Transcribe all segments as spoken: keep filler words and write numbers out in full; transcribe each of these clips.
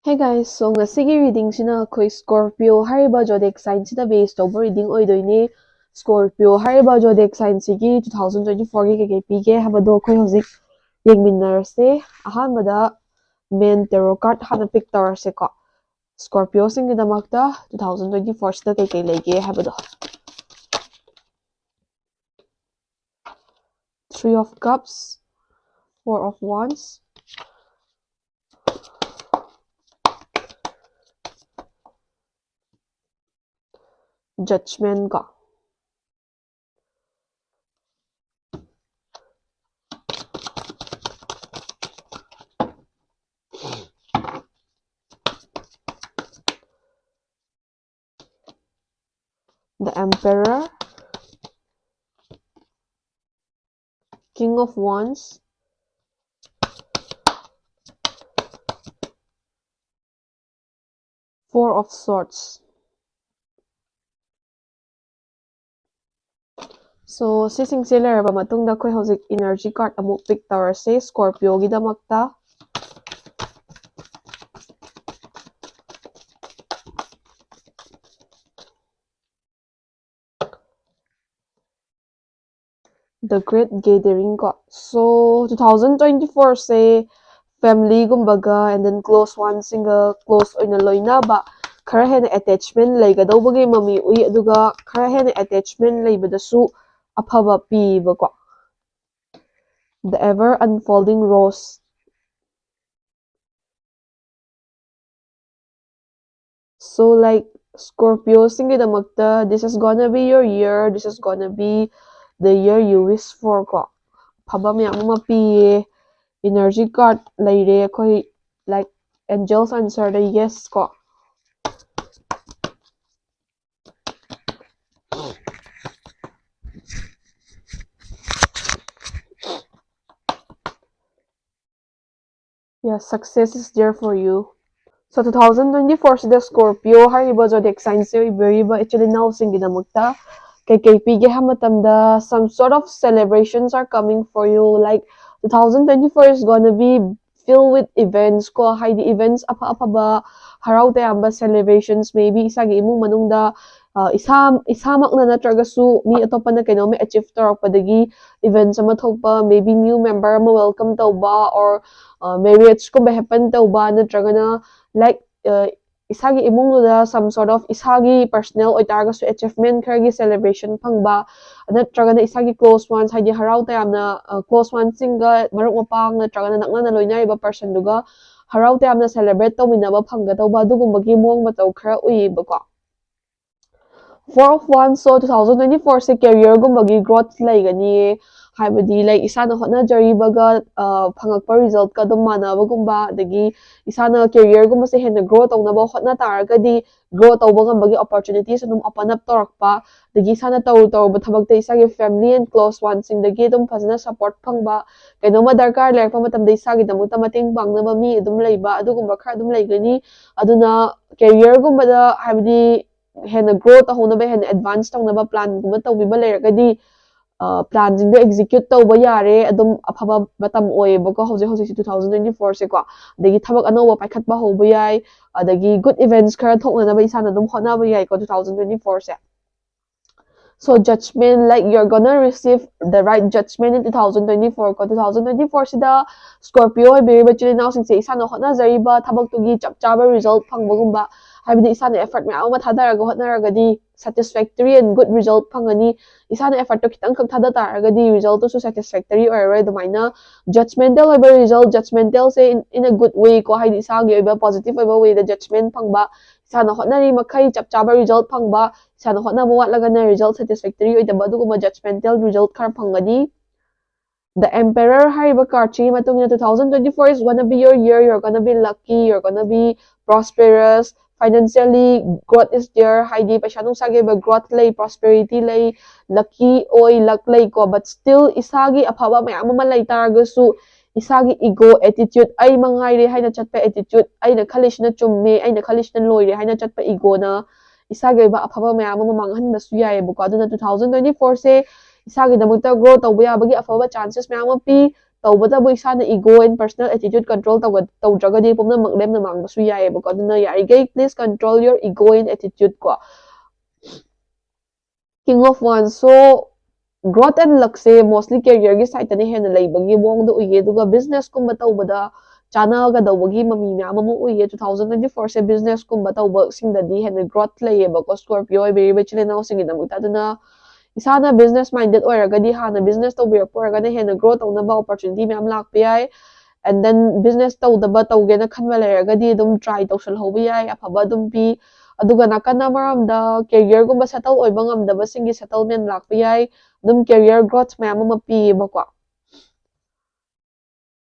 Hey guys, so ꯉꯁꯤꯒꯤ readingꯁꯤꯅ ꯑꯩꯈꯣꯏ Scorpio ꯍꯥꯏꯔꯤꯕ zodiac signꯁꯤꯗ base ꯇꯧꯕ reading ꯑꯣꯏꯗꯣꯏꯅꯦ꯫ Scorpio ꯍꯥꯏꯔꯤꯕ zodiac signꯁꯤꯒꯤ two thousand twenty fourꯒꯤ ꯀꯩꯀꯩ ꯄꯤꯒꯦ ꯍꯥꯏꯕꯗꯣ ꯑꯩꯈꯣꯏ ꯍꯧꯖꯤꯛ ꯌꯦꯡꯃꯤꯟꯅꯔꯁꯦ꯫ ꯑꯍꯥꯟꯕꯗ main tarot card ꯍꯥꯟꯅ pick ꯇꯧꯔꯁꯦꯀꯣ꯫ Scorpioꯁꯤꯡꯒꯤꯗꯃꯛꯇ two thousand twenty fourꯁꯤꯗ ꯀꯩꯀꯩ ꯂꯩꯒꯦ ꯍꯥꯏꯕꯗꯣ꯫ Three of Cups, Four of Wands, Judgment ꯀꯣ꯫ The Emperor, King of Wands, Four of Swords. So, ꯁꯤꯁꯤꯡꯁꯦ ꯂꯩꯔꯕ ꯃꯇꯨꯡꯗ ꯑꯩꯈꯣꯏ ꯍꯧꯖꯤꯛ energy card ꯑꯃꯨꯛ pick ꯇꯧꯔꯁꯦ Scorpioꯒꯤꯗꯃꯛꯇ꯫ The Great Gathering ꯀꯣ꯫ So, two thousand twenty fourꯁꯦ familyꯒꯨꯝꯕꯒ and then close oneꯁꯤꯡꯒ close ꯑꯣꯏꯅ ꯂꯣꯏꯅꯕ, ꯈꯔ ꯍꯦꯟꯅ attachment ꯂꯩꯒꯗꯧꯕꯒꯤ ꯃꯃꯤ ꯎꯏ, ꯑꯗꯨꯒ ꯈꯔ ꯍꯦꯟꯅ attachment ꯂꯩꯕꯗꯁꯨ ꯑꯐꯕ ꯄꯤꯕꯀꯣ꯫ The Ever Unfolding Rose. So, like, Scorpioꯁꯤꯡꯒꯤꯗꯃꯛꯇ, this is gonna be your year, this is gonna be the year you wish for ꯀꯣ꯫ ꯑꯐꯕ ꯃꯌꯥꯝ ꯑꯃ ꯄꯤꯌꯦ꯫ Energy card ꯂꯩꯔꯦ ꯑꯩꯈꯣꯏ, like, angels answerꯗ yes ꯀꯣ꯫ Yes, success is there for you. So, two thousand twenty fourꯁꯤꯗ Scorpio ꯍꯥꯏꯔꯤꯕ zodiac signꯁꯦ ꯑꯣꯏꯕꯤꯔꯤꯕ ꯏꯆꯤꯜ ꯏꯅꯥꯎꯁꯤꯡꯒꯤꯗꯃꯛꯇ ꯀꯩꯀꯩ ꯄꯤꯒꯦ ꯍꯥꯏꯕ ꯃꯇꯝꯗ, some sort of celebrations are coming for you, like, two thousand twenty four is gonna be filled with events ꯀꯣ, ꯍꯥꯏꯗꯤ events ꯑꯐ ꯑꯐꯕ, ꯍꯔꯥꯎ ꯇꯌꯥꯝꯕ celebrations, maybe ꯏꯁꯥꯒꯤ ꯏꯃꯨꯡ ꯃꯅꯨꯡꯗ ꯑ, ꯏꯁꯥ ꯏꯁꯥꯃꯛꯅ ꯅꯠꯇ꯭ꯔꯒꯁꯨ ꯃꯤ ꯑꯇꯣꯞꯄꯅ ꯀꯩꯅꯣꯝꯃ achieve ꯇꯧꯔꯛꯄꯗꯒꯤ events ꯑꯃ ꯊꯣꯛꯄ, maybe new member ꯑꯃ welcome ꯇꯧꯕ, or marriage ꯀꯨꯝꯕ happen ꯇꯧꯕ, ꯅꯠꯇ꯭ꯔꯒꯅ like ꯏꯁꯥꯒꯤ ꯏꯃꯨꯡꯗꯨꯗ some sort of ꯏꯁꯥꯒꯤ personal ꯑꯣꯏꯇꯥꯔꯒꯁꯨ achievement ꯈꯔꯒꯤ celebration ꯐꯪꯕ, ꯅꯠꯇ꯭ꯔꯒꯅ ꯏꯁꯥꯒꯤ close ones, ꯍꯥꯏꯗꯤ ꯍꯔꯥꯎ ꯇꯌꯥꯝꯅ close onesꯁꯤꯡꯒ, ꯃꯔꯨꯞ ꯃꯄꯥꯡ ꯅꯠꯇ꯭ꯔꯒꯅ ꯅꯛꯅꯅ ꯂꯣꯏꯅꯔꯤꯕ personꯗꯨꯒ ꯍꯔꯥꯎ ꯇꯌꯥꯝꯅ celebrate ꯇꯧꯃꯤꯟꯅꯕ ꯐꯪꯒꯗꯧꯕ, ꯑꯗꯨꯒꯨꯝꯕꯒꯤ ꯃꯑꯣꯡ ꯃꯇꯧ ꯈꯔ ꯎꯏꯌꯦꯕꯀꯣ꯫ Four of Wands, so two thousand twenty fourꯁꯦ careerꯒꯨꯝꯕꯒꯤ growth ꯂꯩꯒꯅꯤꯌꯦ꯫ ꯍꯥꯏꯕꯗꯤ like ꯏꯁꯥꯅ ꯍꯣꯠꯅꯖꯔꯤꯕꯒ ꯐꯪꯉꯛꯄ resultꯀ ꯑꯗꯨꯝ ꯃꯥꯟꯅꯕꯒꯨꯝꯕ, ꯑꯗꯒꯤ ꯏꯁꯥꯅ careerꯒꯨꯝꯕꯁꯦ ꯍꯦꯟꯅ grow ꯇꯧꯅꯕ ꯍꯣꯠꯅ ꯇꯥꯔꯒꯗꯤ grow ꯇꯧꯕ ꯉꯝꯕꯒꯤ opportunities ꯑꯗꯨꯝ open up ꯇꯧꯔꯛꯄ, ꯑꯗꯒꯤ ꯏꯁꯥꯅ ꯇꯧꯔꯨ ꯇꯧꯔꯨꯕ ꯊꯕꯛꯇ ꯏꯁꯥꯒꯤ family and close onesꯁꯤꯡꯗꯒꯤ ꯑꯗꯨꯝ ꯐꯖꯅ support ꯐꯪꯕ, ꯀꯩꯅꯣꯝꯃ ꯗꯔꯀꯥꯔ ꯂꯩꯔꯛꯄ ꯃꯇꯝꯗ ꯏꯁꯥꯒꯤꯗꯃꯛꯇ ꯃꯇꯦꯡ ꯄꯥꯡꯅꯕ ꯃꯤ ꯑꯗꯨꯝ ꯂꯩꯕ, ꯑꯗꯨꯒꯨꯝꯕ ꯈꯔ ꯑꯗꯨꯝ ꯂꯩꯒꯅꯤ꯫ ꯑꯗꯨꯅ careerꯒꯨꯝꯕꯗ ꯍꯥꯏꯕꯗꯤ ꯍꯦꯟꯅ grow ꯇꯧꯍꯧꯅꯕ, ꯍꯦꯟꯅ advance ꯇꯧꯅꯕ planꯒꯨꯝꯕ ꯇꯧꯕꯤꯕ ꯂꯩꯔꯒꯗꯤ planꯁꯤꯡꯗꯣ execute ꯇꯧꯕ ꯌꯥꯔꯦ꯫ ꯑꯗꯨꯝ ꯑꯐꯕ ꯃꯇꯝ ꯑꯣꯏꯌꯦꯕꯀꯣ ꯍꯧꯖꯤꯛ ꯍꯧꯖꯤꯛꯁꯦ two thousand twenty fourꯁꯦꯀꯣ꯫ ꯑꯗꯒꯤ ꯊꯕꯛ ꯑꯅꯧꯕ ꯄꯥꯏꯈꯠꯄ ꯍꯧꯕ ꯌꯥꯏ, ꯑꯗꯒꯤ good events ꯈꯔ ꯊꯣꯛꯅꯅꯕ ꯏꯁꯥꯅ ꯑꯗꯨꯝ ꯍꯣꯠꯅꯕ ꯌꯥꯏꯀꯣ two thousand twenty fourꯁꯦ꯫ So judgment, like you're gonna receive the right judgment in two thousand twenty four ꯀꯣ꯫ Two thousand twenty fourꯁꯤꯗ Scorpio ꯑꯣꯏꯕꯤꯔꯤꯕ ꯏꯆꯤꯜ ꯏꯅꯥꯎꯁꯤꯡꯁꯦ ꯏꯁꯥꯅ ꯍꯣꯠꯅꯖꯔꯤꯕ ꯊꯕꯛꯇꯨꯒꯤ ꯆꯞ ꯆꯥꯕ result ꯐꯪꯕꯒꯨꯝꯕ, ꯍꯥꯏꯕꯗꯤ ꯏꯁꯥꯅ effort ꯃꯌꯥꯝ ꯑꯃ ꯊꯥꯗꯔꯒ ꯍꯣꯠꯅꯔꯒꯗꯤ satisfactory and good result ꯐꯪꯒꯅꯤ꯫ ꯏꯁꯥꯅ effortꯇꯣ ꯈꯤꯇꯪꯈꯛ ꯊꯥꯗ ꯇꯥꯔꯒꯗꯤ resultꯇꯨꯁꯨ satisfactory ꯑꯣꯏꯔꯔꯣꯏ꯫ ꯑꯗꯨꯃꯥꯏꯅ judgmental ꯑꯣꯏꯕ result, judgmentalꯁꯦ in, in a good way ꯀꯣ, ꯍꯥꯏꯗꯤ ꯏꯁꯥꯒꯤ ꯑꯣꯏꯕ positive ꯑꯣꯏꯕ wayꯗ judgment ꯐꯪꯕ, ꯏꯁꯥꯅ ꯍꯣꯠꯅꯔꯤ ꯃꯈꯩ ꯆꯞ ꯆꯥꯕ result ꯐꯪꯕ, ꯏꯁꯥꯅ ꯍꯣꯠꯅꯕ ꯋꯥꯠꯂꯒꯅ result satisfactory ꯑꯣꯏꯗꯕ, ꯑꯗꯨꯒꯨꯝꯕ judgmental result ꯈꯔ ꯐꯪꯒꯅꯤ꯫ The Emperor ꯍꯥꯏꯔꯤꯕ cardꯁꯤꯒꯤ ꯃꯇꯨꯡ ꯏꯟꯅ two thousand twenty four is gonna be your year, you're gonna be lucky, you're gonna be prosperous, financially growth is there, ꯍꯥꯏꯗꯤ ꯄꯩꯁꯥ ꯅꯨꯡꯁꯥꯒꯤ ꯑꯣꯏꯕ growth ꯂꯩ, prosperity ꯂꯩ, lucky ꯑꯣꯏ, luck ꯂꯩꯀꯣ꯫ But still ꯏꯁꯥꯒꯤ ꯑꯐꯕ ꯃꯌꯥꯝ ꯑꯃ ꯂꯩ ꯇꯥꯔꯒꯁꯨ ꯏꯁꯥꯒꯤ ego attitude, ꯑꯩ ꯃꯉꯥꯏꯔꯦ ꯍꯥꯏꯅ ꯆꯠꯄ attitude, ꯑꯩꯅ ꯈꯜꯂꯤꯁꯤꯅ ꯆꯨꯝꯃꯦ, ꯑꯩꯅ ꯈꯜꯂꯤꯁꯤꯅ ꯂꯣꯏꯔꯦ ꯍꯥꯏꯅ ꯆꯠꯄ egoꯅ ꯏꯁꯥꯒꯤ ꯑꯣꯏꯕ ꯑꯐꯕ ꯃꯌꯥꯝ ꯑꯃ ꯃꯥꯡꯍꯟꯕꯁꯨ ꯌꯥꯏꯑꯕꯀꯣ꯫ ꯑꯗꯨꯅ two thousand twenty fourꯁꯦ ꯏꯁꯥꯒꯤꯗꯃꯛꯇ grow ꯇꯧꯕ ꯌꯥꯕꯒꯤ ꯑꯐꯕ chances ꯃꯌꯥꯝ ꯑꯃ ꯄꯤ꯫ ꯇꯧꯕꯇꯕꯨ ꯏꯁꯥꯅ ego and personal attitude control ꯇꯧꯗ꯭ꯔꯒꯗꯤ ꯄꯨꯝꯅꯃꯛ ꯂꯦꯝꯅ ꯃꯥꯡꯕꯁꯨ ꯌꯥꯏꯑꯕꯀꯣ꯫ ꯑꯗꯨꯅ ꯌꯥꯔꯤꯈꯩ please control your ego and attitude ꯀꯣ꯫ King of Wands, so growth and luckꯁꯦ mostly careerꯒꯤ sideꯇꯅ ꯍꯦꯟꯅ ꯂꯩꯕꯒꯤ ꯃꯑꯣꯡꯗ ꯎꯏꯌꯦ꯫ ꯑꯗꯨꯒ businessꯀꯨꯝꯕ ꯇꯧꯕꯗ ꯆꯥꯟꯅꯒꯗꯧꯕꯒꯤ ꯃꯃꯤ ꯃꯌꯥꯝ ꯑꯃ ꯎꯏꯌꯦ꯫ Two thousand twenty fourꯁꯦ businessꯀꯨꯝꯕ ꯇꯧꯕꯁꯤꯡꯗꯗꯤ ꯍꯦꯟꯅ growth ꯂꯩꯌꯦꯕꯀꯣ, Scorpio ꯑꯣꯏꯕꯤꯔꯤꯕ ꯏꯆꯤꯜ ꯏꯅꯥꯎꯁꯤꯡꯒꯤꯗꯃꯛꯇ꯫ ꯑꯗꯨꯅ ꯏꯁꯥꯅ business minded ꯑꯣꯏꯔꯒꯗꯤ, ꯍꯥꯟꯅ business ꯇꯧꯕꯤꯔꯛꯄ ꯑꯣꯏꯔꯒꯅ ꯍꯦꯟꯅ grow ꯇꯧꯅꯕ opportunity ꯃꯌꯥꯝ ꯂꯥꯛꯄ ꯌꯥꯏ꯫ And then business ꯇꯧꯗꯕ, ꯇꯧꯒꯦꯅ ꯈꯟꯕ ꯂꯩꯔꯒꯗꯤ ꯑꯗꯨꯝ try ꯇꯧꯁꯜꯍꯧꯕ ꯌꯥꯏ, ꯑꯐꯕ ꯑꯗꯨꯝ ꯄꯤ꯫ ꯑꯗꯨꯒ ꯅꯥꯀꯟ ꯑꯃꯔꯣꯝꯗ careerꯒꯨꯝꯕ settle ꯑꯣꯏꯕ ꯉꯝꯗꯕꯁꯤꯡꯒꯤ settlement ꯂꯥꯛꯄ ꯌꯥꯏ꯫ ꯑꯗꯨꯝ career growth ꯃꯌꯥꯝ ꯑꯃ ꯄꯤꯌꯦꯕꯀꯣ꯫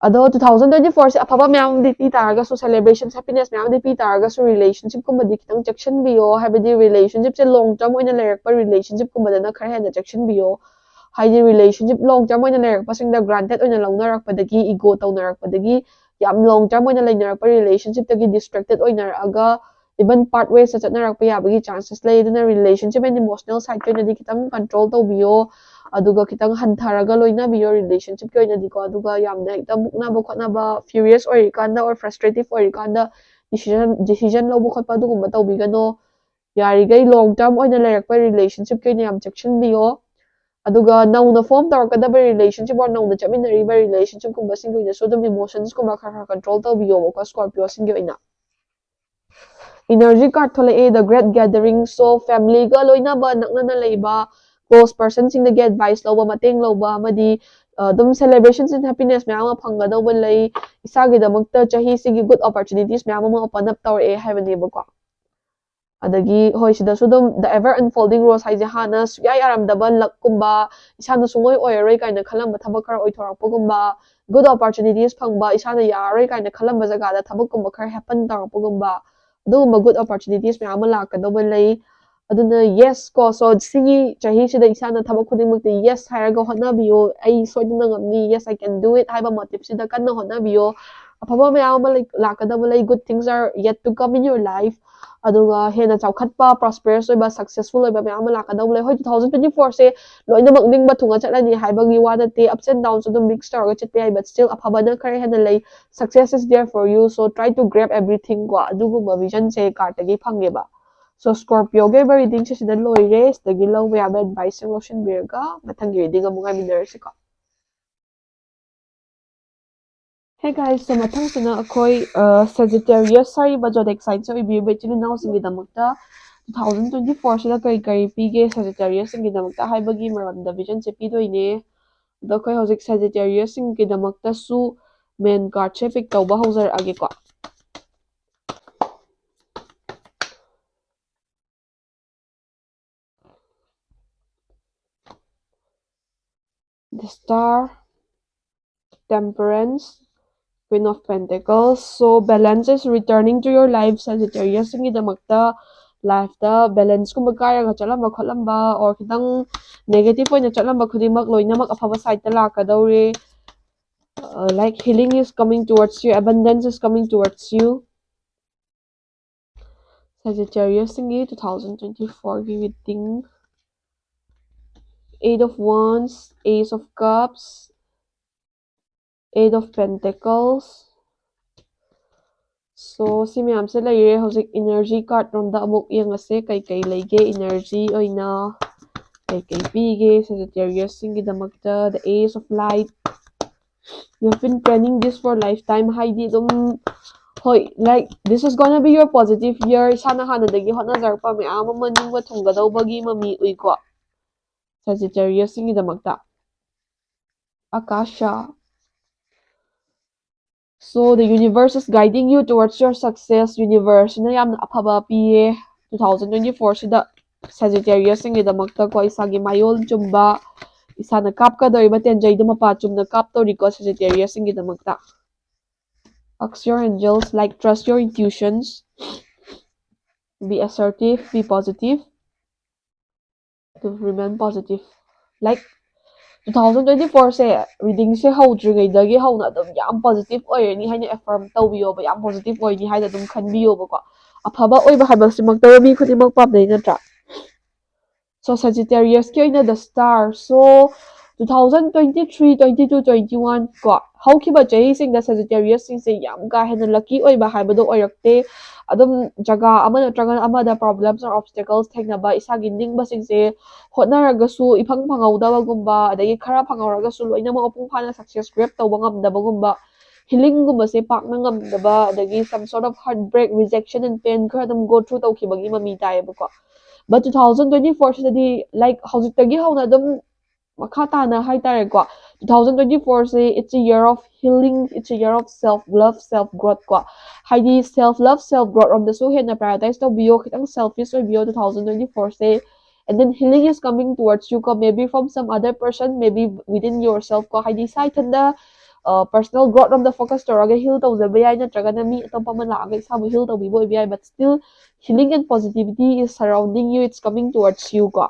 ꯑꯗꯣ two thousand twenty fourꯁꯦ ꯑꯐꯕ ꯃꯌꯥꯝ ꯑꯃꯗꯤ ꯄꯤ ꯇꯥꯔꯒꯁꯨ, celebrations, happiness ꯃꯌꯥꯝ ꯑꯃꯗꯤ ꯄꯤ ꯇꯥꯔꯒꯁꯨ, relationshipꯀꯨꯝꯕꯗꯤ ꯈꯤꯇꯪ ꯆꯦꯛꯁꯤꯟꯕꯤꯌꯣ꯫ ꯍꯥꯏꯕꯗꯤ relationshipꯁꯦ long term ꯑꯣꯏꯅ ꯂꯩꯔꯛꯄ relationshipꯀꯨꯝꯕꯗꯅ ꯈꯔ ꯍꯦꯟꯅ ꯆꯦꯛꯁꯤꯟꯕꯤꯌꯣ꯫ ꯍꯥꯏꯗꯤ relationship long term ꯑꯣꯏꯅ ꯂꯩꯔꯛꯄꯁꯤꯡꯗ granted ꯑꯣꯏꯅ ꯂꯧꯅꯔꯛꯄꯗꯒꯤ, ego ꯇꯧꯅꯔꯛꯄꯗꯒꯤ, ꯌꯥꯝ long term ꯑꯣꯏꯅ ꯂꯩꯅꯔꯛꯄ relationshipꯇꯒꯤ distracted ꯑꯣꯏꯅꯔꯛꯑꯒ even part waysꯇ ꯆꯠꯅꯔꯛꯄ ꯌꯥꯕꯒꯤ chances ꯂꯩ꯫ ꯑꯗꯨꯅ relationship and emotional sideꯀꯤ ꯑꯣꯏꯅꯗꯤ ꯈꯤꯇꯪ control ꯇꯧꯕꯤꯌꯣ꯫ ꯑꯗꯨꯒ ꯈꯤꯇꯪ ꯍꯟꯊꯔꯒ ꯂꯣꯏꯅꯕꯤꯌꯣ relationshipꯀꯤ ꯑꯣꯏꯅꯗꯤꯀꯣ꯫ ꯑꯗꯨꯒ ꯌꯥꯝꯅ ꯍꯦꯛꯇ ꯃꯨꯛꯅꯕ ꯈꯣꯠꯅꯕ, furious ꯑꯣꯏꯔꯤꯀꯥꯟꯗ or frustrative ꯑꯣꯏꯔꯤꯀꯥꯟꯗ decision decision ꯂꯧꯕ ꯈꯣꯠꯄ ꯑꯗꯨꯒꯨꯝꯕ ꯇꯧꯕꯤꯒꯅꯣ꯫ ꯌꯥꯔꯤꯈꯩ long term ꯑꯣꯏꯅ ꯂꯩꯔꯛꯄ relationshipꯀꯤ ꯑꯣꯏꯅ ꯌꯥꯝ ꯆꯦꯛꯁꯤꯟꯕꯤꯌꯣ꯫ ꯑꯗꯨꯒ ꯅꯧꯅ form ꯇꯧꯔꯛꯀꯗꯕ relationship or ꯅꯧꯅ ꯆꯠꯃꯤꯟꯅꯔꯤꯕ relationshipꯀꯨꯝꯕꯁꯤꯡꯒꯤ ꯑꯣꯏꯅꯁꯨ ꯑꯗꯨꯝ emotionsꯀꯨꯝꯕ ꯈꯔ ꯈꯔ control ꯇꯧꯕꯤꯌꯣꯕꯀꯣ, Scorpioꯁꯤꯡꯒꯤ ꯑꯣꯏꯅ꯫ Energy card ꯊꯣꯛꯂꯛꯑꯦ, The Great Gathering. So familyꯒ ꯂꯣꯏꯅꯕ ꯅꯛꯅꯅ ꯂꯩꯕ close personꯁꯤꯡꯗꯒꯤ advice ꯂꯧꯕ, ꯃꯇꯦꯡ ꯂꯧꯕ, ꯑꯃꯗꯤ ꯑ, ꯑꯗꯨꯝ celebrations and happiness ꯃꯌꯥꯝ ꯑꯃ ꯐꯪꯒꯗꯧꯕ ꯂꯩ꯫ ꯏꯁꯥꯒꯤꯗꯃꯛꯇ ꯆꯍꯤꯁꯤꯒꯤ good opportunities ꯃꯌꯥꯝ ꯑꯃ open up ꯇꯧꯔꯛꯑꯦ ꯍꯥꯏꯕꯅꯦꯕꯀꯣ꯫ ꯑꯗꯒꯤ ꯍꯣꯏ, ꯁꯤꯗꯁꯨ ꯑꯗꯨꯝ the ever unfolding rose ꯍꯥꯏꯁꯦ ꯍꯥꯟꯅ ꯁꯨꯛꯌꯥ ꯌꯥꯔꯝꯗꯕ luckꯀꯨꯝꯕ, ꯏꯁꯥꯅ ꯁꯨꯡꯑꯣꯏ ꯑꯣꯏꯔꯔꯣꯏ ꯀꯥꯏꯅ ꯈꯜꯂꯝꯕ ꯊꯕꯛ ꯈꯔ ꯑꯣꯏꯊꯣꯔꯛꯄꯒꯨꯝꯕ, good opportunities ꯐꯪꯕ, ꯏꯁꯥꯅ ꯌꯥꯔꯔꯣꯏ ꯀꯥꯏꯅ ꯈꯜꯂꯝꯕ ꯖꯒꯥꯗ ꯊꯕꯛꯀꯨꯝꯕ ꯈꯔ happen ꯇꯧꯔꯛꯄꯒꯨꯝꯕ, ꯑꯗꯨꯒꯨꯝꯕ good opportunities ꯃꯌꯥꯝ ꯑꯃ ꯂꯥꯛꯀꯗꯧꯕ ꯂꯩ꯫ ꯑꯗꯨꯅ yes ꯀꯣ, so ꯁꯤꯒꯤ ꯆꯍꯤꯁꯤꯗ ꯏꯁꯥꯅ ꯊꯕꯛ ꯈꯨꯗꯤꯡꯃꯛꯇ yes ꯍꯥꯏꯔꯒ ꯍꯣꯠꯅꯕꯤꯌꯨ꯫ "ꯑꯩ ꯁꯣꯏꯗꯅ ꯉꯝꯅꯤ, yes, I can do it" ꯍꯥꯏꯕ motiveꯁꯤꯗ ꯀꯟꯅ ꯍꯣꯠꯅꯕꯤꯌꯣ꯫ ꯑꯐꯕ ꯃꯌꯥꯝ ꯑꯃ ꯂꯩ- ꯂꯥꯛꯀꯗꯕ ꯂꯩ. Good things are yet to come in your life. ꯑꯗꯨꯒ ꯍꯦꯟꯅ ꯆꯥꯎꯈꯠꯄ, prosperous ꯑꯣꯏꯕ, successful ꯑꯣꯏꯕ ꯃꯌꯥꯝ ꯑꯃ ꯂꯥꯛꯀꯗꯕ ꯂꯩ. ꯍꯣꯏ, two thousand twenty four ꯁꯦ ꯂꯣꯏꯅꯃꯛ ꯅꯤꯡꯕ ꯊꯨꯡꯅ ꯆꯠꯂꯅꯤ ꯍꯥꯏꯕꯒꯤ ꯋꯥ ꯅꯠꯇꯦ. Ups and downs ꯑꯗꯨꯝ mix ꯇꯧꯔꯒ ꯆꯠꯄ ꯌꯥꯏ, but still ꯑꯐꯕꯅ ꯈꯔ ꯍꯦꯟꯅ ꯂꯩ. Success is there for you, so try to grab everything ꯀꯣ, ꯑꯗꯨꯒꯨꯝꯕ vision ꯁꯦ card ꯇꯒꯤ ꯐꯪꯉꯦꯕ. So Scorpio ꯒꯤ ꯑꯣꯏꯕ reading ꯁꯦ ꯁꯤꯗ ꯂꯣꯏꯔꯦ. ꯁꯤꯗꯒꯤ ꯂꯧꯕ ꯌꯥꯕ advice ꯁꯤꯡ ꯂꯧꯁꯤꯟꯕꯤꯔꯒ ꯃꯊꯪꯒꯤ reading ꯑꯃꯨꯛ ꯉꯥꯏꯃꯤꯟꯅꯔꯁꯤꯀꯣ. Hey guys, so ꯃꯊꯪꯁꯤꯅ ꯑꯩꯈꯣꯏ Sagittarius ꯍꯥꯏꯔꯤꯕ zodiac sign ꯁꯦ ꯑꯣꯏꯕꯤꯔꯤꯕ ꯏꯆꯤꯜ ꯏꯅꯥꯎꯁꯤꯡꯒꯤꯗꯃꯛꯇ two thousand twenty four ꯁꯤꯗ ꯀꯔꯤ ꯀꯔꯤ ꯄꯤꯒꯦ Sagittarius ꯁꯤꯡꯒꯤꯗꯃꯛꯇ ꯍꯥꯏꯕꯒꯤ ꯃꯔꯝꯗ vision ꯁꯦ ꯄꯤꯗꯣꯏꯅꯦ꯫ ꯑꯗꯣ ꯑꯩꯈꯣꯏ ꯍꯧꯖꯤꯛ Sagittarius ꯁꯤꯡꯒꯤꯗꯃꯛꯇꯁꯨ main card ꯁꯦ pick ꯇꯧꯕ ꯍꯧꯖꯔꯛꯑꯒꯦꯀꯣ꯫ The Star, Temperance, Queen of Pentacles. So balance is returning to your life, Sagittarius ꯁꯤꯡꯒꯤꯗꯃꯛꯇ life ꯇ balance ꯀꯨꯝꯕ ꯀꯥꯏꯔꯒ ꯆꯠꯂꯝꯕ ꯈꯣꯠꯂꯝꯕ or ꯈꯤꯇꯪ negative ꯑꯣꯏꯅ ꯆꯠꯂꯝꯕ ꯈꯨꯗꯤꯡꯃꯛ ꯂꯣꯏꯅꯃꯛ ꯑꯐꯕ side ꯇ ꯂꯥꯛꯀꯗꯧꯔꯦ꯫ Uh, like healing is coming towards you, abundance is coming towards you. Sagittarius ꯁꯤꯡꯒꯤ two thousand twenty four ꯒꯤ reading, Eight of Wands, Ace of Cups, Eight of Pentacles. So ꯁꯤ ꯃꯌꯥꯝꯁꯦ ꯂꯩꯔꯦ꯫ ꯍꯧꯖꯤꯛ energy card ꯔꯣꯝꯗ ꯑꯃꯨꯛ ꯌꯦꯡꯉꯁꯦ, ꯀꯩꯀꯩ ꯂꯩꯒꯦ energy ꯑꯣꯏꯅ, ꯀꯩꯀꯩ ꯄꯤꯒꯦ Sagittarius ꯁꯤꯡꯒꯤꯗꯃꯛꯇ. The Ace of Light. You've been planning this for lifetime. ꯍꯥꯏꯗꯤ ꯑꯗꯨꯝ, ꯍꯣꯏ, like this is gonna be your positive year. ꯏꯁꯥꯅ ꯍꯥꯟꯅꯗꯒꯤ ꯍꯣꯠꯅꯖꯔꯛꯄ ꯃꯌꯥꯝ ꯑꯃ ꯅꯤꯡꯕ ꯊꯨꯡꯒꯗꯧꯕꯒꯤ ꯃꯃꯤ ꯎꯏꯀꯣ Sagittarius ꯁꯤꯡꯒꯤꯗꯃꯛꯇ꯫ Akasha. So the universe is guiding you towards your success. Universe ꯁꯤꯅ ꯌꯥꯝꯅ ꯑꯐꯕ ꯄꯤꯌꯦ two thousand twenty four ꯁꯤꯗ Sagittarius ꯁꯤꯡꯒꯤꯗꯃꯛꯇꯀꯣ. ꯏꯁꯥꯒꯤ ꯃꯥꯌꯣꯜ ꯆꯨꯝꯕ, ꯏꯁꯥꯅ ꯀꯥꯞꯀꯗꯧꯔꯤꯕ ꯇꯦꯟꯖꯩꯗꯨ ꯃꯄꯥ ꯆꯨꯝꯅ ꯀꯥꯞꯇꯧꯔꯤꯀꯣ Sagittarius ꯁꯤꯡꯒꯤꯗꯃꯛꯇ. Ask your angels, like, trust your intuitions, be assertive, be positive, to remain positive. Like Two thousand twenty fourꯁꯦ, readingꯁꯦ ꯍꯧꯗ꯭ꯔꯤꯉꯩꯗꯒꯤ ꯍꯧꯅ ꯑꯗꯨꯝ ꯌꯥꯝ positive ꯑꯣꯏꯔꯅꯤ ꯍꯥꯏꯅ affirm ꯇꯧꯕꯤꯌꯣꯕ, ꯌꯥꯝ positive ꯑꯣꯏꯅꯤ ꯍꯥꯏꯅ ꯑꯗꯨꯝ ꯈꯟꯕꯤꯌꯣꯕꯀꯣ꯫ ꯑꯐꯕ ꯑꯣꯏꯕ ꯍꯥꯏꯕꯁꯤꯃꯛꯇꯕꯨ ꯃꯤ ꯈꯨꯗꯤꯡꯃꯛ ꯄꯥꯝꯅꯩ ꯅꯠꯇ꯭ꯔꯥ? So Sagittariusꯀꯤ ꯑꯣꯏꯅ the star, so two thousand twenty three, twenty two, twenty one ꯀꯣ, ꯍꯧꯈꯤꯕ ꯆꯍꯤꯁꯤꯡꯗ Sagittariusꯁꯤꯡꯁꯦ ꯌꯥꯝ ꯀꯥ ꯍꯦꯟꯅ lucky ꯑꯣꯏꯕ ꯍꯥꯏꯕꯗꯣ ꯑꯣꯏꯔꯛꯇꯦ꯫ ꯑꯗꯨꯝ ꯖꯒꯥ ꯑꯃ ꯅꯠꯇ꯭ꯔꯒ ꯑꯃꯗ problems or obstacles ꯊꯦꯡꯅꯕ, ꯏꯁꯥꯒꯤ ꯅꯤꯡꯕꯁꯤꯡꯁꯦ ꯍꯣꯠꯅꯔꯒꯁꯨ ꯏꯐꯪ ꯐꯪꯍꯧꯗꯕꯒꯨꯝꯕ, ꯑꯗꯒꯤ ꯈꯔ ꯐꯪꯍꯧꯔꯒꯁꯨ ꯂꯣꯏꯅꯃꯛ ꯃꯄꯨꯡ ꯐꯥꯅ success grab ꯇꯧꯕ ꯉꯝꯗꯕꯒꯨꯝꯕ, healingꯒꯨꯝꯕꯁꯦ ꯄꯥꯛꯅ ꯉꯝꯗꯕ, ꯑꯗꯒꯤ some sort of heartbreak, rejection and pain ꯈꯔ ꯑꯗꯨꯝ go through ꯇꯧꯈꯤꯕꯒꯤ ꯃꯃꯤ ꯇꯥꯏꯌꯦꯕꯀꯣ꯫ But two thousand twenty fourꯁꯤꯗꯗꯤ, like, ꯍꯧꯖꯤꯛꯇꯒꯤ ꯍꯧꯅ ꯑꯗꯨꯝ ꯃꯈꯥ ꯇꯥꯅ ꯍꯥꯏꯇꯥꯔꯦꯀꯣ, two thousand twenty fourꯁꯦ, it's a year of healing, it's a year of self love, self growth ꯀꯣ꯫ ꯍꯥꯏꯗꯤ self love, self growth ꯔꯣꯝꯗꯁꯨ ꯍꯦꯟꯅ prioritize ꯇꯧꯕꯤꯌꯣ, ꯈꯤꯇꯪ selfish ꯑꯣꯏꯕꯤꯌꯣ two thousand twenty fourꯁꯦ꯫ And then healing is coming towards you ꯀꯣ, maybe from some other person, maybe within yourself ꯀꯣ, ꯍꯥꯏꯗꯤ ꯏꯁꯥ ꯏꯊꯟꯗ personal growth ꯔꯣꯝꯗ focus ꯇꯧꯔꯒ heal ꯇꯧꯖꯕ ꯌꯥꯏ, ꯅꯠꯇ꯭ꯔꯒꯅ ꯃꯤ ꯑꯇꯣꯞꯄ ꯑꯃ ꯂꯥꯛꯑꯒ ꯏꯁꯥꯕꯨ heal ꯇꯧꯕꯤꯕ ꯑꯣꯏꯕ ꯌꯥꯏ, but still healing and positivity is surrounding you, it's coming towards you ꯀꯣ꯫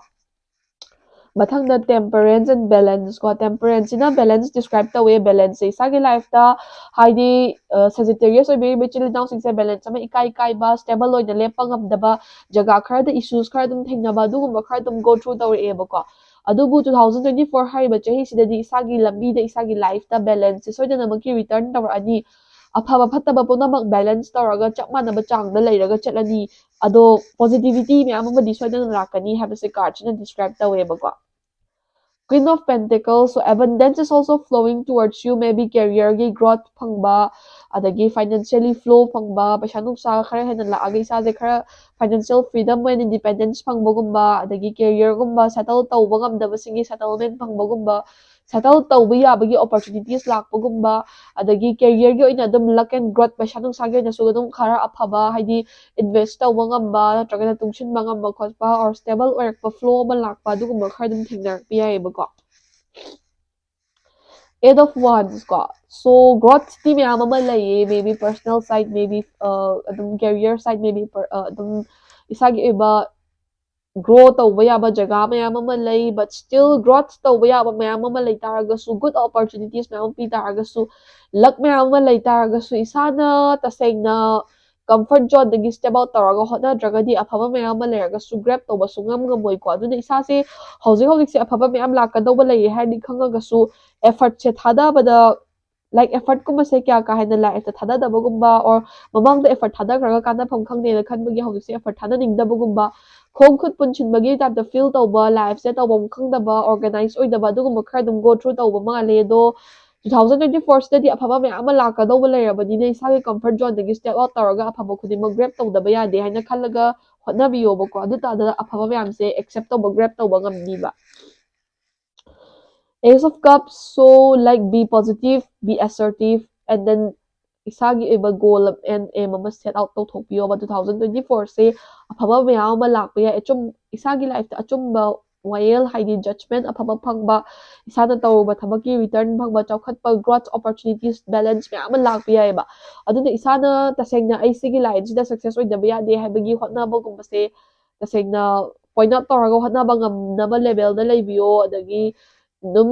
ꯃꯊꯪꯗ temperance and balance ꯀꯣ, temperanceꯁꯤꯅ balance describe ꯇꯧꯋꯦ꯫ Balanceꯁꯦ ꯏꯁꯥꯒꯤ lifeꯇ, ꯍꯥꯏꯗꯤ Sagittarius ꯑꯣꯏꯕꯤꯔꯤꯕ ꯏꯆꯤꯜ ꯏꯅꯥꯎꯁꯤꯡꯁꯦ balance ꯑꯃ ꯏꯀꯥꯏ ꯀꯥꯏꯕ, stable ꯑꯣꯏꯅ ꯂꯦꯞꯄ ꯉꯝꯗꯕ, ꯖꯒꯥ ꯈꯔꯗ issues ꯈꯔ ꯑꯗꯨꯝ ꯊꯦꯡꯅꯕ, ꯑꯗꯨꯒꯨꯝꯕ ꯈꯔ ꯑꯗꯨꯝ go through ꯇꯧꯔꯛꯑꯦꯕꯀꯣ꯫ ꯑꯗꯨꯕꯨ two thousand twenty four ꯍꯥꯏꯔꯤꯕ ꯆꯍꯤꯁꯤꯗꯗꯤ ꯏꯁꯥꯒꯤ ꯂꯝꯕꯤꯗ, ꯏꯁꯥꯒꯤ lifeꯇ balanceꯁꯦ ꯁꯣꯏꯗꯅꯃꯛꯀꯤ return ꯇꯧꯔꯛꯑꯅꯤ꯫ ꯑꯐꯕ ꯐꯠꯇꯕ ꯄꯨꯝꯅꯃꯛ balance ꯇꯧꯔꯒ ꯆꯞ ꯃꯥꯟꯅꯕ ꯆꯥꯡꯗ ꯂꯩꯔꯒ ꯆꯠꯂꯅꯤ꯫ ꯑꯗꯣ positivity ꯃꯌꯥꯝ ꯑꯃꯗꯤ ꯁꯣꯏꯗꯅ ꯂꯥꯛꯀꯅꯤ ꯍꯥꯏꯕꯁꯦ cardꯁꯤꯅ describe ꯇꯧꯋꯦꯕꯀꯣ꯫ Queen of Pentacles, so abundance is also flowing towards you, maybe careerꯒꯤ growth ꯐꯪꯕ, ꯑꯗꯒꯤ financially flow ꯐꯪꯕ, ꯄꯩꯁꯥ ꯅꯨꯡꯁꯥ ꯈꯔ ꯍꯦꯟꯅ ꯂꯥꯛꯑꯒ ꯏꯁꯥꯁꯦ ꯈꯔ financial freedom and independence ꯐꯪꯕꯒꯨꯝꯕ, ꯑꯗꯒꯤ careerꯒꯨꯝꯕ settle ꯇꯧꯕ ꯉꯝꯗꯕꯁꯤꯡꯒꯤ settlement ꯐꯪꯕꯒꯨꯝꯕ, settle ꯇꯧꯕ ꯌꯥꯕꯒꯤ opportunities ꯂꯥꯛꯄꯒꯨꯝꯕ, ꯑꯗꯒꯤ careerꯒꯤ ꯑꯣꯏꯅ ꯑꯗꯨꯝ luck and growth, ꯄꯩꯁꯥ ꯅꯨꯡꯁꯥꯒꯤ ꯑꯣꯏꯅꯁꯨ ꯑꯗꯨꯝ ꯈꯔ ꯑꯐꯕ, ꯍꯥꯏꯗꯤ invest ꯇꯧꯕ ꯉꯝꯕ ꯅꯠꯇ꯭ꯔꯒꯅ ꯇꯨꯡꯁꯤꯟꯕ ꯉꯝꯕ ꯈꯣꯠꯄ or stable ꯑꯣꯏꯔꯛꯄ flow ꯑꯃ ꯂꯥꯛꯄ, ꯑꯗꯨꯒꯨꯝꯕ ꯈꯔ ꯑꯗꯨꯝ ꯊꯦꯡꯅꯔꯛꯄ ꯌꯥꯏꯑꯕꯀꯣ꯫ Eight of Wands ꯀꯣ, so growthꯇꯤ ꯃꯌꯥꯝ ꯑꯃ ꯂꯩꯌꯦ, maybe personal side, maybe ꯑꯗꯨꯝ career side, maybe ꯑꯗꯨꯝ ꯏꯁꯥꯒꯤ ꯑꯣꯏꯕ ꯒ꯭ꯔꯣ ꯇꯧꯕ ꯌꯥꯕ ꯖꯒꯥ ꯃꯌꯥꯝ ꯑꯃ ꯂꯩ, but still growth ꯇꯧꯕ ꯌꯥꯕ ꯃꯌꯥꯝ ꯑꯃ ꯂꯩ ꯇꯥꯔꯒꯁꯨ, good opportunities ꯃꯌꯥꯝ ꯑꯃ ꯄꯤ ꯇꯥꯔꯒꯁꯨ, luck ꯃꯌꯥꯝ ꯑꯃ ꯂꯩ ꯇꯥꯔꯒꯁꯨ, ꯏꯁꯥꯅ ꯇꯁꯦꯡꯅ comfort zoneꯗꯒꯤ step out ꯇꯧꯔꯒ ꯍꯣꯠꯅꯗ꯭ꯔꯒꯗꯤ ꯑꯐꯕ ꯃꯌꯥꯝ ꯑꯃ ꯂꯩꯔꯒꯁꯨ grab ꯇꯧꯕ ꯁꯨꯡꯉꯝ ꯉꯝꯃꯣꯏꯀꯣ꯫ ꯑꯗꯨꯅ ꯏꯁꯥꯁꯦ ꯍꯧꯖꯤꯛ ꯍꯧꯖꯤꯛꯁꯦ ꯑꯐꯕ ꯃꯌꯥꯝ ꯂꯥꯛꯀꯗꯧꯕ ꯂꯩꯔꯦ ꯍꯥꯏꯔꯗꯤ ꯈꯪꯉꯒꯁꯨ effortꯁꯦ ꯊꯥꯗꯕꯗ, like effortꯀꯨꯝꯕꯁꯦ ꯀꯌꯥ ꯀꯥ ꯍꯦꯟꯅ lifeꯇ ꯊꯥꯗꯗꯕꯒꯨꯝꯕ, or ꯃꯃꯥꯡꯗ effort ꯊꯥꯗꯈ꯭ꯔꯒ ꯀꯥꯟꯅꯐꯝ ꯈꯪꯗꯦꯅ ꯈꯟꯕꯒꯤ ꯍꯧꯖꯤꯛꯁꯦ effort ꯊꯥꯗꯅꯤꯡꯗꯕꯒꯨꯝꯕ, ꯈꯣꯡ ꯈꯨꯠ ꯄꯨꯟꯁꯤꯟꯕꯒꯤ typeꯇ feel ꯇꯧꯕ, lifeꯁꯦ ꯇꯧꯐꯝ ꯈꯪꯗꯕ, organize ꯑꯣꯏꯗꯕ, ꯑꯗꯨꯒꯨꯝꯕ ꯈꯔ ꯑꯗꯨꯝ go through ꯇꯧꯕ ꯃꯥꯜꯂꯦ꯫ ꯑꯗꯣ two thousand twenty fourꯁꯤꯗꯗꯤ ꯑꯐꯕ ꯃꯌꯥꯝ ꯑꯃ ꯂꯥꯛꯀꯗꯧꯕ ꯂꯩꯔꯕꯅꯤꯅ ꯏꯁꯥꯒꯤ comfort zoneꯗꯒꯤ step out ꯇꯧꯔꯒ ꯑꯐꯕ ꯈꯨꯗꯤꯡꯃꯛ grab ꯇꯧꯗꯕ ꯌꯥꯗꯦ ꯍꯥꯏꯅ ꯈꯜꯂꯒ ꯍꯣꯠꯅꯕꯤꯌꯣꯕꯀꯣ꯫ ꯑꯗꯨ ꯇꯥꯔꯗꯤ ꯑꯐꯕ ꯃꯌꯥꯝꯁꯦ accept ꯇꯧꯕ, grab ꯇꯧꯕ ꯉꯝꯅꯤꯕ꯫ Ace of Cups, so like be positive, be assertive, and then ꯏꯁꯥꯒꯤ ꯑꯣꯏꯕ goal and aim ꯑꯃ set out ꯇꯧꯊꯣꯛꯄꯤꯌꯣꯕ꯫ Two thousand twenty fourꯁꯦ ꯑꯐꯕ ꯃꯌꯥꯝ ꯑꯃ ꯂꯥꯛꯄ ꯌꯥꯏ꯫ ꯑꯆꯨꯝ ꯏꯁꯥꯒꯤ lifeꯇ ꯑꯆꯨꯝꯕ ꯋꯥꯌꯦꯜ, ꯍꯥꯏꯗꯤ judgment ꯑꯐꯕ ꯐꯪꯕ, ꯏꯁꯥꯅ ꯇꯧꯔꯨꯕ ꯊꯕꯛꯀꯤ return ꯐꯪꯕ, ꯆꯥꯎꯈꯠꯄ, growth opportunities, balance ꯃꯌꯥꯝ ꯑꯃ ꯂꯥꯛꯄ ꯌꯥꯏꯑꯕ꯫ ꯑꯗꯨꯅ ꯏꯁꯥꯅ ꯇꯁꯦꯡꯅ ꯑꯩ ꯁꯤꯒꯤ lineꯁꯤꯗ success ꯑꯣꯏꯗꯕ ꯌꯥꯗꯦ ꯍꯥꯏꯕꯒꯤ ꯍꯣꯠꯅꯕꯒꯨꯝꯕꯁꯦ ꯇꯁꯦꯡꯅ point out ꯇꯧꯔꯒ ꯍꯣꯠꯅꯕ ꯉꯝꯅꯕ levelꯗ ꯂꯩꯕꯤꯌꯣ꯫ ꯑꯗꯒꯤ ꯑꯗꯨꯝ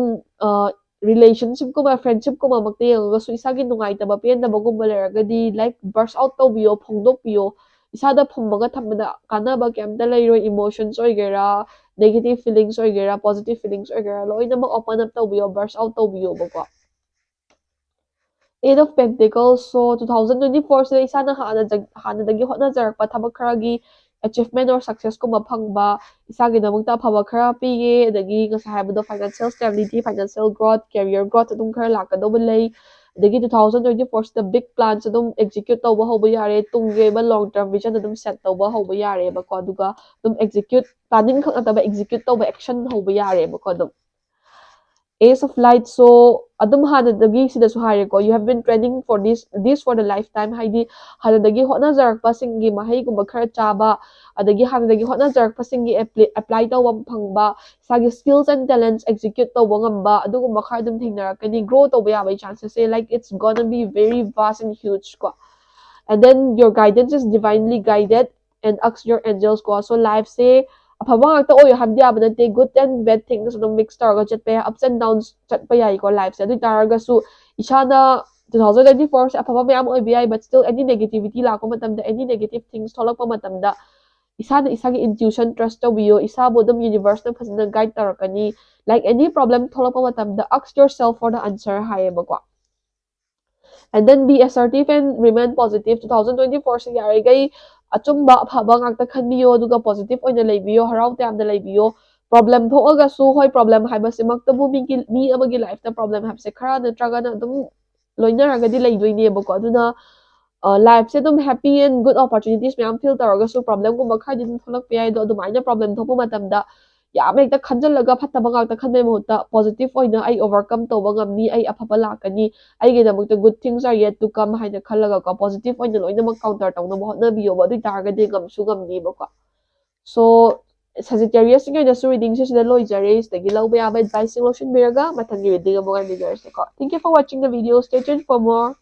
relationshipꯀꯨꯝꯕ, friendshipꯀꯨꯝꯕ ꯃꯛꯇ ꯌꯦꯡꯉꯒꯁꯨ ꯏꯁꯥꯒꯤ ꯅꯨꯡꯉꯥꯏꯇꯕ ꯄꯦꯟꯗꯕꯒꯨꯝꯕ ꯂꯩꯔꯒꯗꯤ like burst out ꯇꯧꯕꯤꯌꯣ, ꯐꯣꯡꯗꯣꯛꯄꯤꯌꯣ꯫ ꯏꯁꯥꯗ ꯐꯨꯝꯃꯒ ꯊꯝꯕꯗ ꯀꯥꯟꯅꯕ ꯀꯩꯝꯇ ꯂꯩꯔꯣꯏ꯫ Emotions ꯑꯣꯏꯒꯦꯔꯥ, negative feelings ꯑꯣꯏꯒꯦꯔꯥ, positive feelings ꯑꯣꯏꯒꯦꯔꯥ, ꯂꯣꯏꯅꯃꯛ open up ꯇꯧꯕꯤꯌꯣ, burst out ꯇꯧꯕꯤꯌꯣꯕꯀꯣ꯫ Eight of Pentacles, so two thousand twenty fourꯁꯤꯗ ꯏꯁꯥꯅ ꯍꯥꯟꯅ ꯍꯥꯟꯅꯗꯒꯤ ꯍꯣꯠꯅꯖꯔꯛꯄ ꯊꯕꯛ ꯈꯔꯒꯤ achievement or successꯀꯨꯝꯕ ꯐꯪꯕ, ꯏꯁꯥꯒꯤꯗꯃꯛꯇ ꯑꯐꯕ ꯈꯔ ꯄꯤꯌꯦ꯫ ꯑꯗꯒꯤ ꯉꯁꯥꯏ ꯍꯥꯏꯕꯗꯣ financial stability, financial growth, career growth ꯑꯗꯨꯝ ꯈꯔ ꯂꯥꯛꯀꯗꯧꯕ ꯂꯩ꯫ ꯑꯗꯒꯤ two thousand twenty fourꯁꯤꯗ big plans ꯑꯗꯨꯝ execute ꯇꯧꯕ ꯍꯧꯕ ꯌꯥꯔꯦ꯫ ꯇꯨꯡꯒꯤ ꯑꯣꯏꯕ long term vision ꯑꯗꯨꯝ set ꯇꯧꯕ ꯍꯧꯕ ꯌꯥꯔꯦꯕꯀꯣ꯫ ꯑꯗꯨꯒ ꯑꯗꯨꯝ execute, planning ꯈꯛ ꯅꯠꯇꯕ execute ꯇꯧꯕ, action ꯍꯧꯕ ꯌꯥꯔꯦꯕꯀꯣ ꯑꯗꯨꯝ꯫ Ace of Light, so ꯑꯗꯨꯝ ꯍꯥꯟꯅꯗꯒꯤ ꯁꯤꯗꯁꯨ ꯍꯥꯏꯔꯦꯀꯣ, you have been training for this this for the lifetime, ꯍꯥꯏꯗꯤ ꯍꯥꯟꯅꯗꯒꯤ ꯍꯣꯠꯅꯖꯔꯛꯄꯁꯤꯡꯒꯤ ꯃꯍꯩꯒꯨꯝꯕ ꯈꯔ ꯆꯥꯕ, ꯑꯗꯒꯤ ꯍꯥꯟꯅꯗꯒꯤ ꯍꯣꯠꯅꯖꯔꯛꯄꯁꯤꯡꯒꯤ apply ꯇꯧꯕ ꯐꯪꯕ, ꯏꯁꯥꯒꯤ skills and talents execute ꯇꯧꯕ ꯉꯝꯕ, ꯑꯗꯨꯒꯨꯝꯕ ꯈꯔ ꯑꯗꯨꯝ ꯊꯦꯡꯅꯔꯛꯀꯅꯤ꯫ Grow ꯇꯧꯕ ꯌꯥꯕꯒꯤ chances say, like, it's gonna be very vast and huge ꯀꯣ꯫ And then your guidance is divinely guided and ask your angels ꯀꯣ꯫ So lifeꯁꯦ ꯑꯐꯕ ꯉꯥꯛꯇ ꯑꯣꯏꯌꯣ ꯍꯥꯏꯕꯗꯤ ꯌꯥꯕ ꯅꯠꯇꯦ, good and bad things ꯑꯗꯨꯝ mix ꯇꯧꯔꯒ ꯆꯠꯄ ꯌꯥꯏ, ups and downs ꯆꯠꯄ ꯌꯥꯏꯀꯣ lifeꯁꯦ꯫ ꯑꯗꯨ ꯑꯣꯏ ꯇꯥꯔꯒꯁꯨ ꯏꯁꯥꯅ two thousand twenty fourꯁꯦ ꯑꯐꯕ ꯃꯌꯥꯝ ꯑꯣꯏꯕ ꯌꯥꯏ, but still any negativity ꯂꯥꯛꯄ ꯃꯇꯝꯗ, any negative things ꯊꯣꯛꯂꯛꯄ ꯃꯇꯝꯗ ꯏꯁꯥꯅ ꯏꯁꯥꯒꯤ intuition trust ꯇꯧꯕꯤꯌꯣ, ꯏꯁꯥꯕꯨ ꯑꯗꯨꯝ universeꯅ ꯐꯖꯅ guide ꯇꯧꯔꯛꯀꯅꯤ꯫ Like any problem ꯊꯣꯛꯂꯛꯄ ꯃꯇꯝꯗ ask yourself for the answer ꯍꯥꯏꯌꯦꯕꯀꯣ꯫ And then be assertive and remain positive. Two thousand twenty fourꯁꯦ ꯌꯥꯔꯤꯈꯩ ꯑꯆꯨꯝꯕ ꯑꯐꯕ ꯉꯥꯛꯇ ꯈꯟꯕꯤꯌꯣ, ꯑꯗꯨꯒ positive ꯑꯣꯏꯅ ꯂꯩꯕꯤꯌꯣ, ꯍꯔꯥꯎ ꯇꯌꯥꯝꯅ ꯂꯩꯕꯤꯌꯣ꯫ Problem ꯊꯣꯛꯑꯒꯁꯨ, ꯍꯣꯏ, problem ꯍꯥꯏꯕꯁꯤꯃꯛꯇꯕꯨ ꯃꯤꯒꯤ, ꯃꯤ ꯑꯃꯒꯤ lifeꯇ problem ꯍꯥꯏꯕꯁꯦ ꯈꯔ ꯅꯠꯇ꯭ꯔꯒꯅ ꯑꯗꯨꯝ ꯂꯣꯏꯅꯔꯒꯗꯤ ꯂꯩꯗꯣꯏꯅꯦꯕꯀꯣ꯫ ꯑꯗꯨꯅ lifeꯁꯦ ꯑꯗꯨꯝ happy and good opportunities ꯃꯌꯥꯝ feel ꯇꯧꯔꯒꯁꯨ problemꯒꯨꯝꯕ ꯈꯔꯗꯤ ꯑꯗꯨꯝ ꯊꯣꯛꯂꯛꯄ ꯌꯥꯏ꯫ ꯑꯗꯣ ꯑꯗꯨꯃꯥꯏꯅ problem ꯊꯣꯛꯄ ꯃꯇꯝꯗ ꯌꯥꯝ ꯍꯦꯛꯇ ꯈꯟꯖꯜꯂꯒ ꯐꯠꯇꯕ ꯉꯥꯛꯇ ꯈꯟꯕꯩ ꯃꯍꯨꯠꯇ positive ꯑꯣꯏꯅ ꯑꯩ overcome ꯇꯧꯕ ꯉꯝꯅꯤ, ꯑꯩ ꯑꯐꯕ ꯂꯥꯛꯀꯅꯤ, ꯑꯩꯒꯤꯗꯃꯛꯇ good things are yet to come ꯍꯥꯏꯅ ꯈꯜꯂꯒꯀꯣ, positive ꯑꯣꯏꯅ ꯂꯣꯏꯅꯃꯛ counter ꯇꯧꯅꯕ ꯍꯣꯠꯅꯕꯤꯌꯣꯕ꯫ ꯑꯗꯨ ꯑꯣꯏ ꯇꯥꯔꯒꯗꯤ ꯉꯝꯁꯨ ꯉꯝꯅꯤꯕꯀꯣ꯫ So Sagittariusꯁꯤꯡꯒꯤ ꯑꯣꯏꯅꯁꯨ readingꯁꯦ ꯁꯤꯗ ꯂꯣꯏꯖꯔꯦ꯫ ꯁꯤꯗꯒꯤ ꯂꯧꯕ ꯌꯥꯕ adviceꯁꯤꯡ ꯂꯧꯁꯤꯟꯕꯤꯔꯒ ꯃꯊꯪꯒꯤ reading ꯑꯃꯨꯛ ꯉꯥꯏꯃꯤꯟꯅꯔꯁꯦꯀꯣ꯫ Thank you for watching the video. Stay tuned for more.